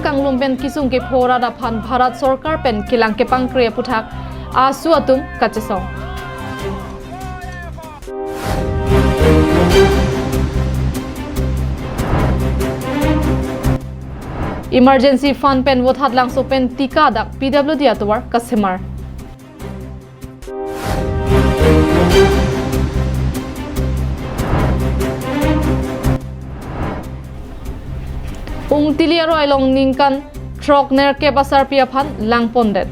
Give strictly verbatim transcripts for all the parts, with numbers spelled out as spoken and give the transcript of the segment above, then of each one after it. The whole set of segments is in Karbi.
Kanglum pen kesung kepho rat aphan Bharat Sorkar pen kelang kepangkre aputhak ASU atum kachesong. Emergency Fund pen Vothatlangso pen tika dak P W D atovar kasemar. Ungtili aroi along ningkan throk nerkep asarpi aphan langpondet.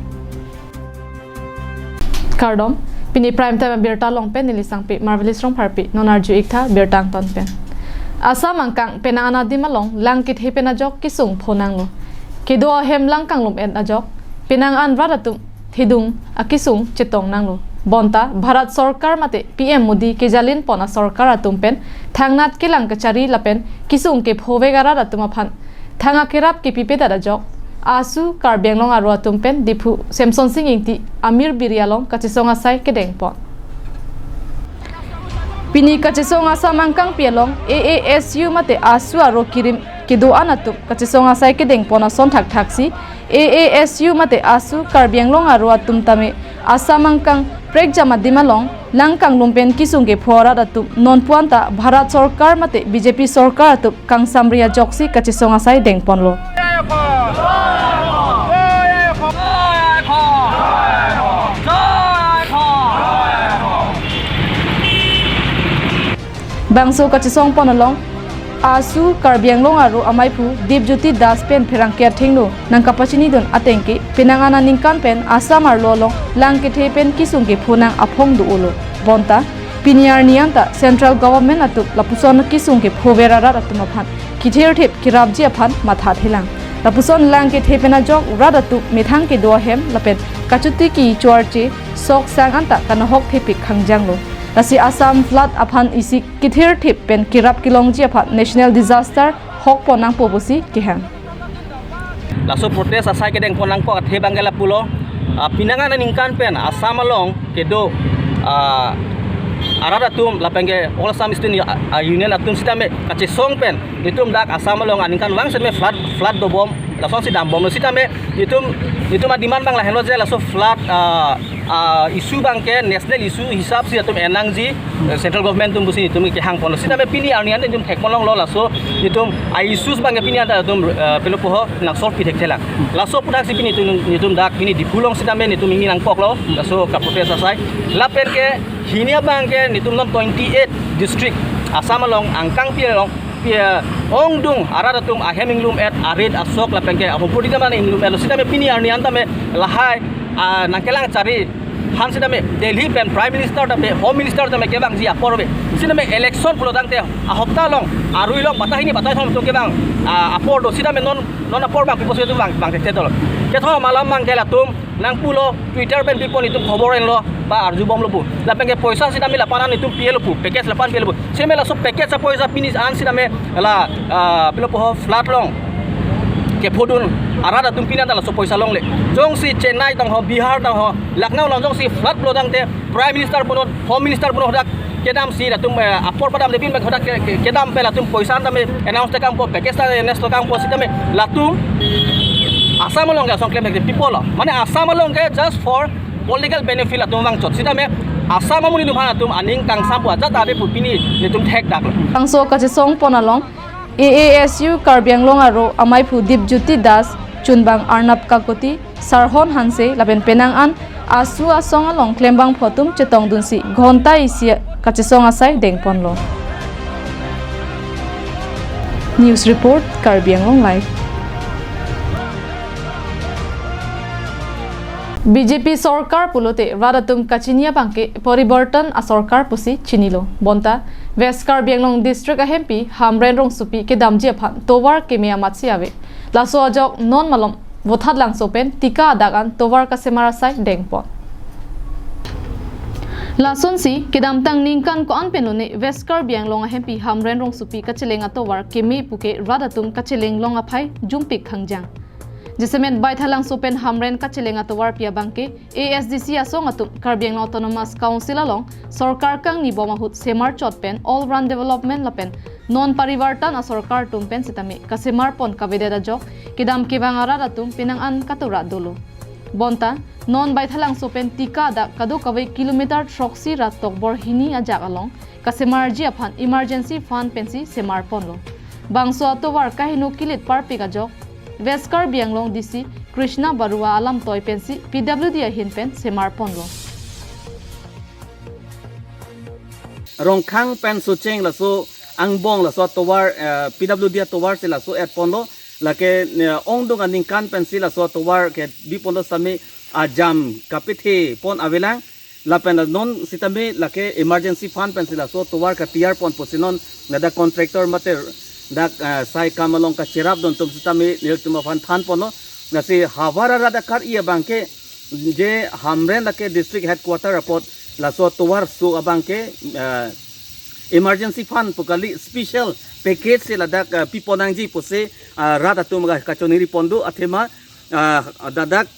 Kardom, pini Prime Time abirta along pen neli sangpi Marvelous Rongpharpi, non arju iktha birta angton pen. Assam angkang penang an adim along lang kethe pen ajok kesung phonanglo. Kedo ahem lang kanglum-et ajok, penang an rat atum thedung akesung chetongnanglo. Bonta Bharat Sorkar mate P M Modi kejalin pon asorkar atum pen thangnat kelang kachari lapen kesung kephowek arat atum aphan thang akerap kepipedet ajok ASU Karbi Anglong aro atum pen Diphu Semsonsing Ingti Amir Biri along kachesong asai kedengpon. Pini kachesong Assam angkangpi along A A S U mate ASU aro kirim kedo-an atum kachesong asai kedengpon ason thakthaksi A A S U mate ASU Karbi Anglong aro atum tame Assam angkang prekjam adim along lang kanglum pen kesung kepho arat atum nonpu anta Bharat Sorkar mate B J P Sorkar atum kangsamri ajoksi kachesong asai dengponlo. Bangso kachesongpon along ASU Karbi Anglong aro amaiphu Dipjyoti Das pen pherangke athengno nangkapachinidun atengke penang an aningkan pen Assam arlo along lang kethe pen kesung kephonang aphong do-olo. Bonta pini arni anta Central Government atum lapuson kesung kephover arat atum aphan kithirthip kerapji aphan mathathelang. Lapuson lang kethe pen ajok rat atum methang kedo ahem lapen kachoti kecho arche sok sang anta kanohok thepik khangjanglo. Lasi Assam flood aphan isi kithirthip pen kerap kelongji aphan national disaster hokpon nangpo pusi kehang. Laso protest asai kedengpon nangkok athe abangke lapulo, ah, penang an aningkan pen Assam along kedo, ah, arat atum lapen ke All Assam Student, ah, Union atum sitame kachesong pen netum dak Assam along aningkanvang sitame flood, flood dobom, lasonsi dambomlo sitame netum, netum a-demand abang lahenlo je laso flood, ah, ah, issue abangke national issue hisapsi atum enangji, eh, Central Government atum pusi netum kehangponlo. Sitame pini arni anta netum thekponlonglo laso netum a-issues abangke pini anta netum, eh, pilo poho nang solve pi thekthelang. Laso aputhaksi pini netum, netum dak pini Diphu along sitame netum ingni nangkoklo laso kaprotest asai. Lapen ke hini abangke netum non twenty-eight district Assam along angkangpi along pi, eh, ongdung arat atum ahem inglum-et arit asok lapen ke ahum purti teman inglum-etlo sitame pini arni antame lahai, ah, nangkelang chari aphan sitame Delhi pen Prime Minister tame Home Minister tame kevangji apor ave. Sitame election pulo tangte ahopta along arui along batai hini batai thom atum kevang, ah, apor do sitame non, non apor abang pipo si atum vang, vang thekthedetlo. Kethom alam abangke latum nangpulo Twitter pen pipon itum khobor enlo ba arjubomlo pu. Lapen ke poisa sitame lapan an itum pilo pu, package lapan pilo pu. Sitame laso package apoisa pini an sitame la, ah, pilo poho flood along kephodun arat atum pini anta laso poisa longle. Jongsi Chennai tangho, Bihar tangho, Lucknow along jongsi flood pulo tangte Prime Minister punon, Home Minister punon hadak kedamsi latum, eh, apor padamde pin bak hadak ke, ke, kedam pen latum poisa tame announce tekangpo, package ta announce tekangpo sitame latum Assam along ke asong klem ke people lo. Mane Assam along ke just for political benefit latum vangchot sitame Assam amonit atum aphan latum aning kangsam pu ajat ave pu pini netum thekdaklo. Bangso kachesongpon along A A S U Karbi Anglong aro amaiphu Dipjyoti Das, chunbang Arnab Kakoti, Sarhon Hanse lapen penang an ASU asong along klembangphu atum chetongdunsi ghonta isi kachesong asai dengponlo. News report, Karbi Anglong Live. B J P sorkar pulote rat atum kachini abangke poriborton asorkar pusi chinilo. Bonta West Karbi Anglong District ahempi Hamren Rongsopi kedamji aphan tovar keme amatsi ave. Laso ajok non malom Vothatlangso pen tika adak an tovar kasemar asai dengpon. Lasonsi kedamtang ningkan ko-an pen lone West Karbi Anglong ahempi Hamren Rongsopi kacheleng atovar keme puke rat atum kacheleng long aphai jumpik khangjang. Jasemet Baithalangso pen Hamren kacheleng atovarpi abangke A S D C asong atum Karbi Anglong Autonomous Council along sorkar kangnibom ahut semar chot pen all round development lapen Non parivartan asorkar atum pen sitame kasemar pon kavedet ajok kedam kevang arat atum penang an katura dolo. Bonta non Baithalangso pen Tika dak kadokave kilometer throksi ra tokbor hini ajak along kasemarji aphan emergency fund pensi semar ponlo. Bangso atovar kaheno kilit parpik ajok West Karbi Anglong D C Krishna Barua alamtoi pensi P W D ahin pen semar ponlo. Rongkhang pen Socheng laso angbong laso atovar, eh, P W D atovar si laso et ponlo, lake, eh, ongdung aningkan pensi laso atovar kebi ponlo sitame ajam kapethe pon avelang. Lapen la non sitame lake emergency fund pensi laso atovar katiyar pon pusi non ladak contractor mate dak, eh, sai kam along kacherapdun atum sitame nelitum aphan than ponlo. Lasi havar arat akar-i abangke je Hamren lake district headquarter apot laso atovar so abangke, eh, emergency fund pu kali special package si ladak, eh, pi pon nangji pusi, eh, rat atum aga kachoningri pon do athema, eh, ladak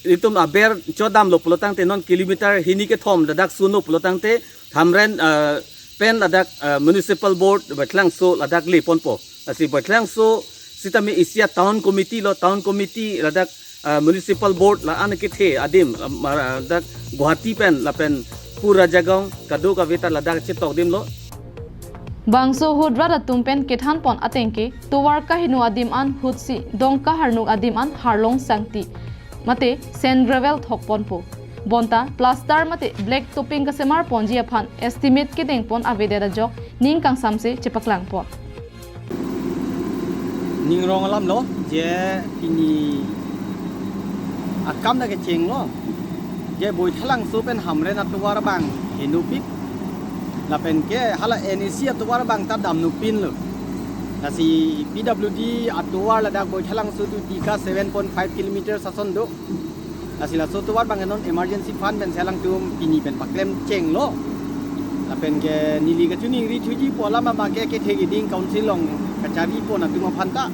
itum aber chodamlo pulotangte non kilometer hini kethom ladak suno pulotangte Hamren, eh, pen ladak, eh, municipal board Baithalangso ladak le ponpo. Lasi Baithalangso sitame isi a-town committee lo, town committee ladak, eh, municipal board la-an kethe adim, eh, ma-, ladak Guwahati pen lapen pura jagong kadokave ta ladak chetok dimlo. Bangso ahut rat atum pen kethan pon atengke tovar kaheno adim an ahutsi Dongka Harnuk adim an Harlong Sangti mate sand gravel thok ponpo. Bonta plaster mate black topping kasemar ponji aphan estimate kedeng pon avedet ajok ning kangsamse chepaklang pon. Ning rong alam lo, je pini akam dak kechenglo, je Baithalangso pen Hamren atovar abang henopik, lapen ke hala N A C atovar abang ta damnopinlo. Lasi P W D atovar ladak Baithalangso to Tika seven point five kilometers ason do. Lasi laso atovar abang non emergency fund pensi alangtum pini pen paklem chenglo. Lapen ke neli kachoningri thuji pu alam abangke kethe keding council along kachari pon atum aphan ta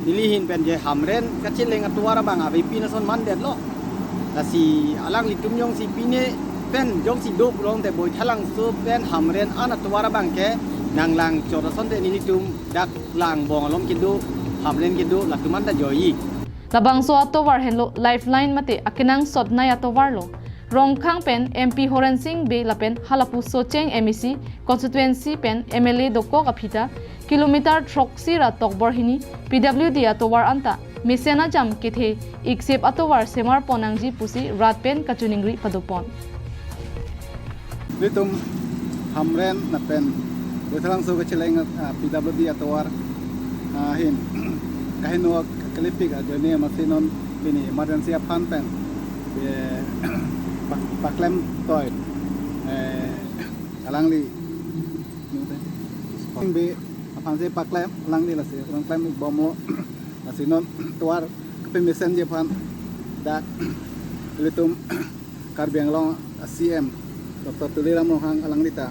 neli ahin pen je Hamren kacheleng atovar abang avepin ason mandetlo. Lasi alanglitum jongsi pine pen jongsi do pulotangte Baithalangso pen Hamren an atovar abangke nanglang chot asonte nelitum dak langbong along kedo, Hamren kedo, latum an ta joiji. Labangso atovar henlo lifeline mate akenangsot nai atovarlo. Rongkhang pen M P Horen Sing Bey lapen halapu Socheng M A C constituency pen M L A dokok aphi ta kilometer throksi ra tokbor hini P W D atovar anta mesen ajam kethe iksep atovar semar pon nangji pusi rat pen kachoningri padopon. Ilitum Hamren lapen Baithalangso kacheleng, ah, P W D atovar, ah, ahin kaheno kalipik ajoine amatsi non pini emergency a-fund pen, eh, pak-, paklem toi, eh, alangli Sing Bey aphansi paklem alangli lasi paklem bomlo. Lasi non tovar kapemesenji aphan dak ilitum Karbi Anglong C M Doctor Tuliram Ronghang alangli ta,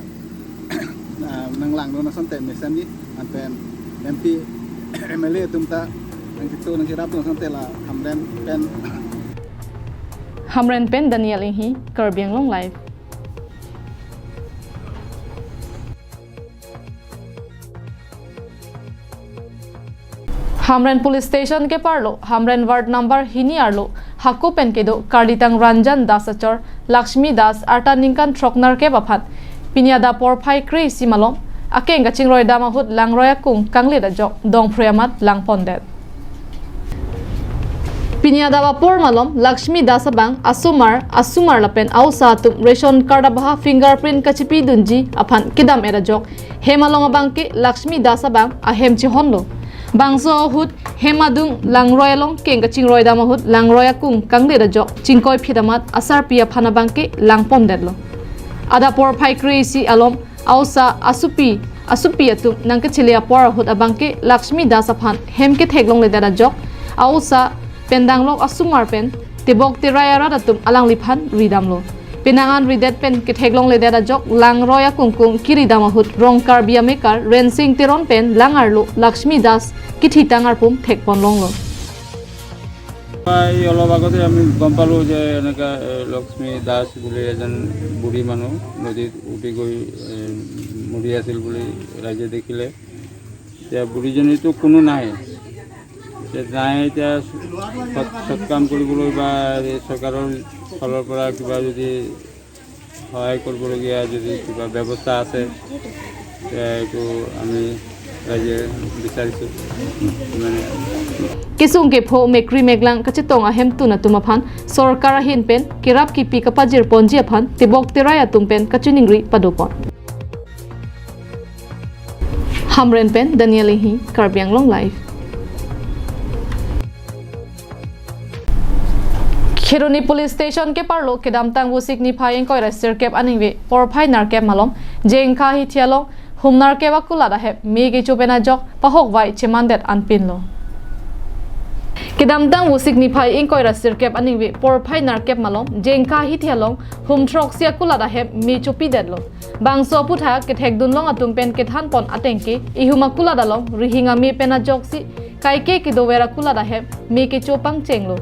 ah, nanglangdun asonte mesenji, anpen M P, M L A atum ta nangkitu nangkirapdun asonte la Hamren pen. Hamren pen Daniel Inghi, Karbi Anglong Live. Hamren Police Station keparlo Hamren Ward number hini arlo hako pen kedo karlitang Ranjan Das achor Lakshmi Das arta ningkan throknerkep aphan pini adap porphai kre-isi malom akeng kachingroidam ahut langroi akung kanglit ajok dongphrui amat langpondet. Pini adap apor malom Lakshmi Das abang asomar, asomar lapen a-osa atum ration card abaha fingerprint kachipidunji aphan kedam-et ajok hem along abangke Lakshmi Das abang ahem chehonlo. Bangso ahut hem adung langroi along keng kachingroidam ahut langroi akung kanglit ajok chingkoiphit amat asarpi aphan abangke langpondetlo. Adap porphai kre-isi alom a-osa asopi, asopi atum nangkechele apor ahut abangke Lakshmi Das aphan hem ketheklongledet ajok a-osa pen danglok asomar pen tebok terai arat atum alangliphan ridamlo. Penang an ridet pen ketheklongledet ajok langroi akungkung kiridam ahut Rong Karbi amekar Rensing Teron pen lang arlo Lakshmi Das kithitang arpum thekponlonglo. এই অলপ আগতে আমি গম পালোঁ যে এনেকা, এ, লক্ষ্মী দাস বুলি এজন বুঢ়ী মানুহ নদীত উটি গৈ, এ, মৰি আছিল বুলি ৰাইজে দেখিলে। এতিয়া বুঢ়ীজনীতো কোনো নাই, এতিয়া নাই, এতিয়া সৎ, সৎ কাম কৰিবলৈ বা এই চৰকাৰৰ ফালৰ পৰা কিবা যদি সহায় কৰিবলগীয়া যদি কিবা ব্যৱস্থা আছে, এতিয়া এইটো আমি ৰাইজে বিচাৰিছোঁ। মানে Kesung kepho mekri meklang kachetong ahemtun atum aphan sorkar ahin pen kerap kipi kapajir ponji aphan tebok terai atum pen kachiningri padopon. Hamren pen Daniel Ehi, Karbi Anglong Live. Kheroni Police Station keparlo kedamtang Vosik niphai ingkoi ra sirkep aningve porphai nerkep malom Jengkha hithi along hum nerkep akulat ahem me kecho pen ajok pahokvai chemandet anpinlo. Kedamtang Vosik niphai ingkoi ra sirkep aningve porphai nerkep malom Jengkha hithi along hum throksi akulat ahem me chopidetlo. Bangso aputhak kethekdunlong atum pen kethanpon atengke ihum akulat along rihing ame pen ajoksi kaike kedover akulat ahem me kecho pangchenglo.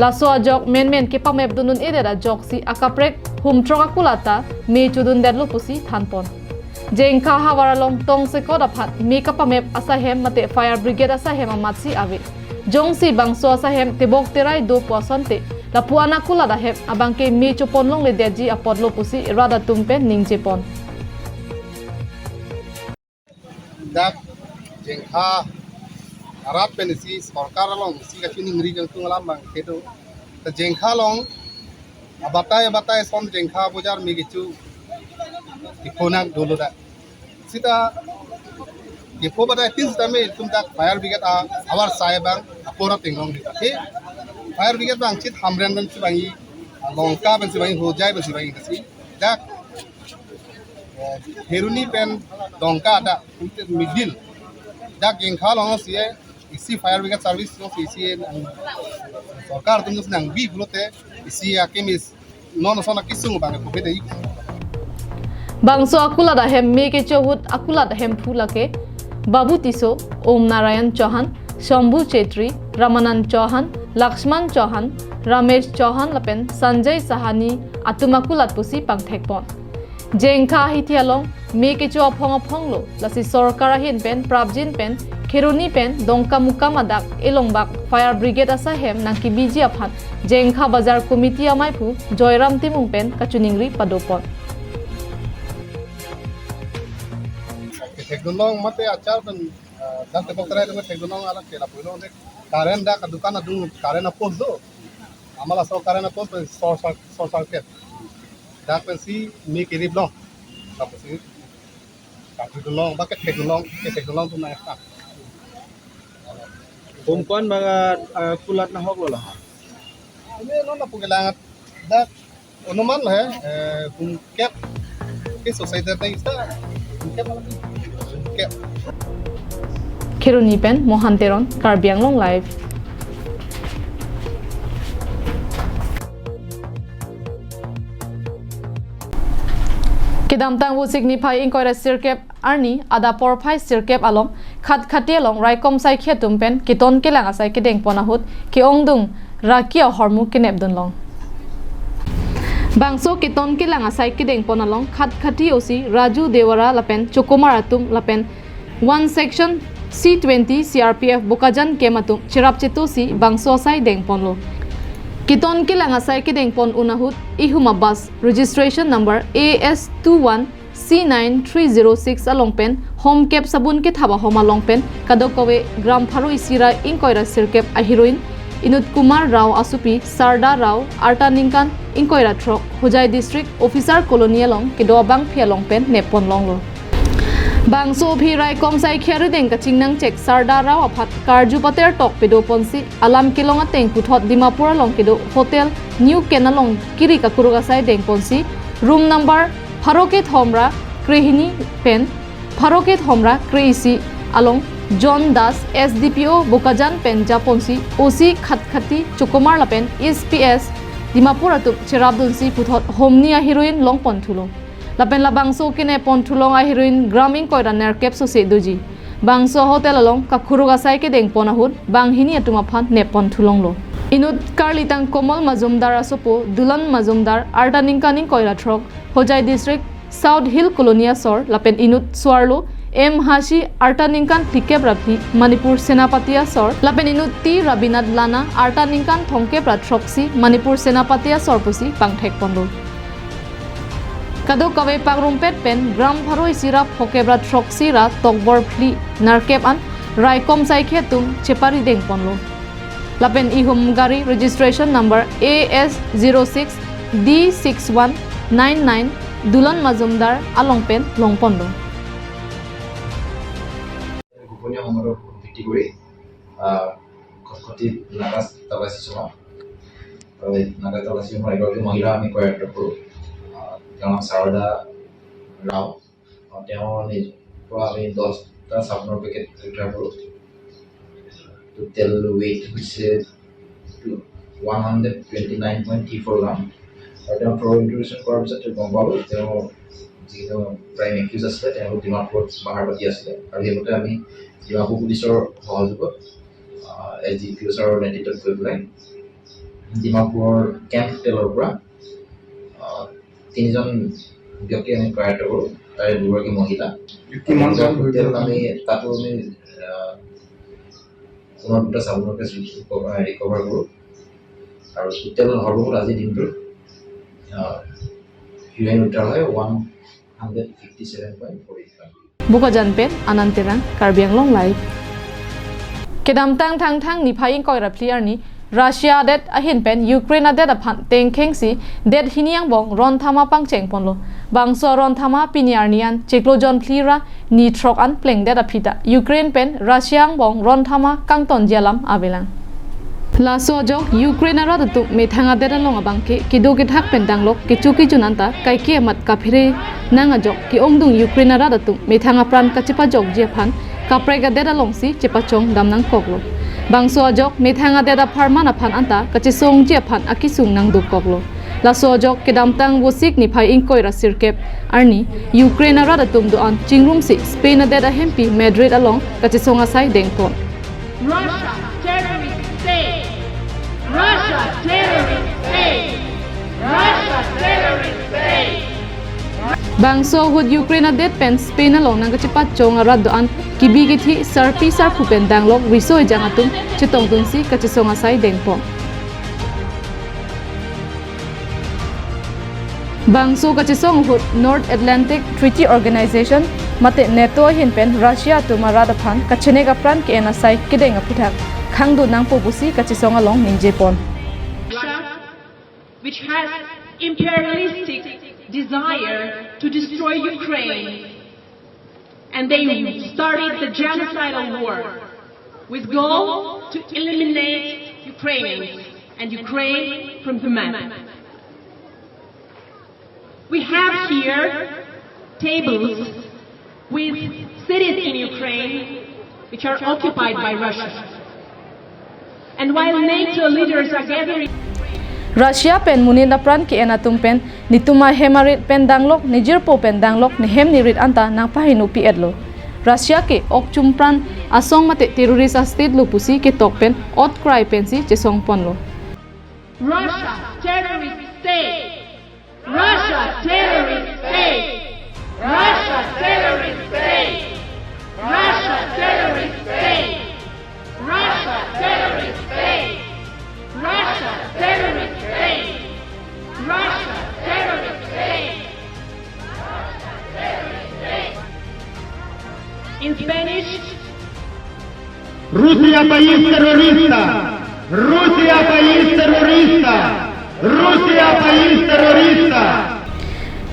Laso ajok menmen kepamepdun un-edet ajoksi akaprek hum throk akulat ta me chodundetlo pusi thanpon. Jengkha havar along tongsekot aphan me kapamep asahem mate fire brigade asahem amatsi ave. Jongsi bangso asahem tebok terai do pu asonte lapu-an akulat ahem abangke me chopon longledetji apotlo pusi rat atum pen ningjepon. Dak Jengkha arat pen isi sorkar along isi kachiningri kangtung alam abangke do. Ta Jengkha along abatai abatai ason Jengkha bojar me kecho kephonak dolo dak. Sita kepho batai tin sita me tum dak fire brigade a havar asai abang apor atenglong di. He, fire brigade abang chit Hamren pensi bang-i, Longka pensi bang-i, Hojai pensi bang-i, si dak, eh, Kheroni pen Dongka dak, middle dak Jengkha alongsi, eh, isi fire brigade service alongsi isi, eh, nang, sorkar atum alongsi nangbi pulote isi akemis non ason akesung abang kopet dei. Bangso akulat ahem me kecho ahut akulat ahemphu lake Babu Tisso, Om Narayan Chauhan, Shambhu Chetri, Ramanand Chauhan, Lakshman Chauhan, Ramesh Chauhan lapen Sanjay Sahani atum akulat pusi pangthekpon. Jengkha hithi along me kecho aphong aphonglo, lasi sorkar ahin pen prapjin pen Kheroni pen Dongkamukam adak elongbak fire brigade asahem nangkebiji aphan Jengkha Bazar Committee amaiphu Joyram Timung pen kachiningri padopon. Kethekdunlong mate achar pen, eh, dak tebok terai atum kethekdunlong alam ke lapuilo de current dak adukan adung current apost do. Amat laso current apost pen short cir-, short circuit. Dak pensi me kerip long. Dak pensi kethekdunlong, ba kethekdunlong, kethekdunlong atum nang. Hum ko-an abang, ah, kulat nahoklo la? Ini non apa kelangat dak anuman lah, eh, hum kep ke society ta ista hum kep, hum kep. Kheroni pen Mohan Teron, Karbi Anglong Live. Kedamtang Vosik niphai ingkoi ra sirkep arni adap porphai sirkep along Khatkhati along raikom saikhi atum pen keton kelang asai kedengpon ahut ke-ongdung raki ahormu kenepdunlong. Bangso keton kelang asai kedengpon along Khatkhati O C Raju Dewara lapen Chokomar atum lapen one section C twenty C R P F Bokajan camp atum cherap chetosi bangso asai dengponlo. Keton kelang asai kedengpon un ahut ihum abus registration number A S two one C nine three zero six along pen hom kep sabun kethap ahom along pen kadokave gram pharo isi ra ingkoi ra sirkep aheroin Inut Kumar Rao asopi Sarda Rao arta ningkan ingkoi ra throk Hojai District Officer Colony along kedo abangphi along pen neppon longlo. Bangso aphi raikom saikhi arideng kachingnangchek Sarda Rao aphan karju patertok pedoponsi alam kelong ateng puthot Dimapur along kedo Hotel New Ken along kiri kakuruk asai dengponsi room number pharo kethom ra krehini pen pharo kethom ra kre-isi along John Das S D P O Bokajan pen japonsi O C Khatkhati Chokomar lapen S P S Dimapur atum cherapdunsi puthot homni aheroin longpon thulo. Lapen labangso keneppon thulong aheroin gram ingkoi ra nerkep sose doji. Bangso hotel along kakuruk asai kedengpon ahut banghini atum aphan neppon thulonglo. Inut karlitang Komol Majumdar asopo Dulan Majumdar, arta ningkan ingkoi ra throk, Hojai District, South Hill Colony asor, lapen inut so-arlo M Hashi, arta ningkan phlikep ra phli, Manipur Senapati asor, lapen inut T Rabinath Lana, arta ningkan thomkep ra throksi, Manipur Senapati asor pusi pangthek ponlo. Kadokave pangrumpet pen gram pharo isi ra phokep ra throksi ra tokbor phli nerkep an raikom saikhi atum cheparideng ponlo. Lapen ihum gari registration number A S zero six D six one nine nine Dulan Majumdar along pen long ponlo. গোপনীয় সংবাদৰ ভিত্তি কৰি, আহ, খটখটি নাগা তালাচী চলাওঁ। আৰু এই নাগা তালাচী চলোৱা এগৰাকী মহিলা আমি কয়েক্ট কৰোঁ। আহ, তেওঁৰ নাম শাৰদা ৰাও। আহ, তেওঁৰ নিজ-, পৰা আমি দহটা চাবোনৰ পেকেট উদ্ধাৰ কৰোঁ। টোটেল ৱেইট হৈছে one hundred twenty nine point three four গ্ৰাম। আৰু তেওঁ থৰ' ইণ্টাৰগেশ্যন কৰাৰ পিছত তেওঁ গম পালোঁ, তেওঁ যিজন প্ৰাইম একিউজ আছিলে, তেওঁ ডিমাপুৰত বাহাৰ পাতি আছিলে। আৰু সেইমতে আমি ডিমাপুৰ পুলিচৰ সহযোগত, আহ, এছ ডি পি অ' ছাৰৰ নেতৃত্বত গৈ পেলাই ডিমাপুৰৰ কেম্প হোটেলৰ পৰা, আহ, তিনিজন ব্যক্তি আমি কয়েক্ট কৰোঁ, তাৰে দুগৰাকী মহিলা। কিমান আৰু জন হোটেলত আমি, তাতো আমি, আহ, পুনৰ দুটা চাবোনৰ পেকেট ৰিক-, ৰিকভাৰ কৰোঁ। আৰু টোটেল সৰ্বমুঠ আজিৰ দিনটোত, আহ, হিৰইন উদ্ধাৰ হয় one hundred fifty seven point four eight gram. Bokajan pen Anand Terang, Karbi Anglong Live. Kedamtang Thangthang niphai ingkoi ra phli arni, Russia adet ahin pen Ukraine adet aphan tengkhengsi det hini angbong ron thama pangcheng ponlo. Bangso ron thama pini arni an chiklo jon phli ra ni throk an plengdet aphi ta Ukraine pen Russia angbong ron thama kangtonji alam avelang. Laso ajok Ukraine arat atum methang adet along abangke kedo kethak pen danglok kecho kejun anta kaike amat kaphere nang ajok ke-ongdung Ukraine arat atum methang apran kachepajokji aphan kaprek adet alongsi chepachong dam nangkoklo. Bangso ajok methang adet apharman aphan anta kachesongji aphan akesung nangdokoklo. Laso ajok kedamtang Vosik niphai ingkoi ra sirkep arni Ukraine arat atum do-an chingrumsi Spain adet ahempi Madrid along kachesong asai dengpon. Russia terrorist state. Russia terrorist state. Russia terrorist state. Bangso ahut Ukraine adet pen Spain along nangkachepachong arat do-an kebi kethe sarpi sarpo pen danglok riso ejang atum chetongdunsi kachesong asai dengpon. Bangso kachesong ahut North Atlantic Treaty Organization mate NATO ahin pen Russia atum arat aphan kachenek apran ke-en asai kedeng aphuthak khangdun nangpo pusi kachesong along ningjepon. Russia, which has imperialistic desire to destroy Ukraine, and they started the genocidal war with goal to eliminate Ukrainians and Ukraine from the map. We have here tables with cities in Ukraine which are occupied by Russia. And while NATO leaders are gathering, Russia pen monit apran ke-en atum pen netum ahem arit pen danglok, nejirpo pen danglok, nehem nerit anta nangpahenopi-etlo. Russia ke okchum pran asong mate terrorist a-state lo pusi ketok pen otkrai pensi chesongponlo. Russia terrorist state. Russia terrorist state. Russia terrorist state. Russia terrorist state. Russia terrorist state. Russia terrorist state. Russia terrorist state. In Spanish, Rusia país terrorista. Rusia país terrorista. Rusia país terrorista.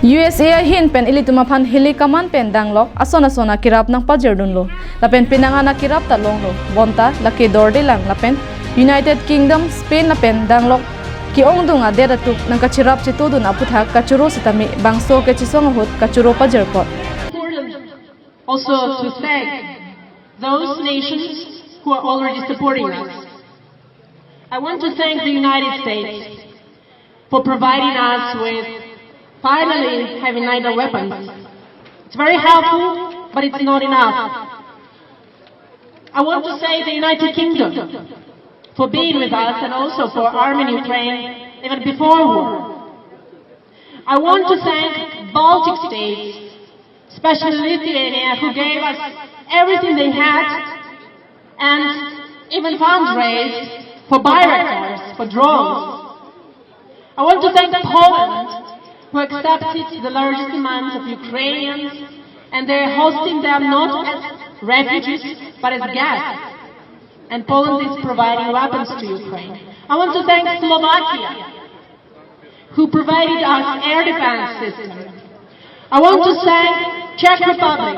U S A ahin pen ilitum aphan hili kaman pen danglok ason ason akerap nangpajirdunlo. Lapen penang an akerap ta longlo. Bonta lake dordelang lapen United Kingdom, Spain lapen danglok ke-ongdung adet atum nangkacherap chetodun aphuthak kachoro sitame bangso kachesong ahut kachoro pajirpon. Also to thank those nations who are already supporting us. I want to thank the United States for providing us with finally having naval weapons. It's very helpful, but it's not enough. I want to say the United Kingdom for being with us and also for arming Ukraine even before war. I want to thank Baltic states, especially Lithuania, who gave us everything they had and even fundraised for Bayraktars, for drones. I want to thank Poland, who accepted the largest amount of Ukrainians, and they're hosting them not as refugees, but as guests. And Poland is providing weapons to Ukraine. I want to thank Slovakia, who provided us air defense system. I want to thank Czech Republic,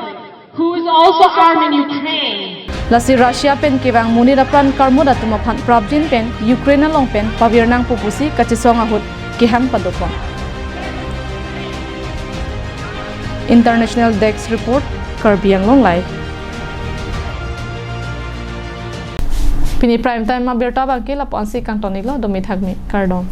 who is also arming Ukraine. Lasi Russia pen kevang monit apran karmut atum aphan prapjin pen Ukraine along pen pavir nangpo pusi kachesong ahut kehang padopon. International Desk Report, Karbi Anglong Live. Pini Prime Time abirta abangke lapu-ansi kangton-iklo, domi thakmi, kardom.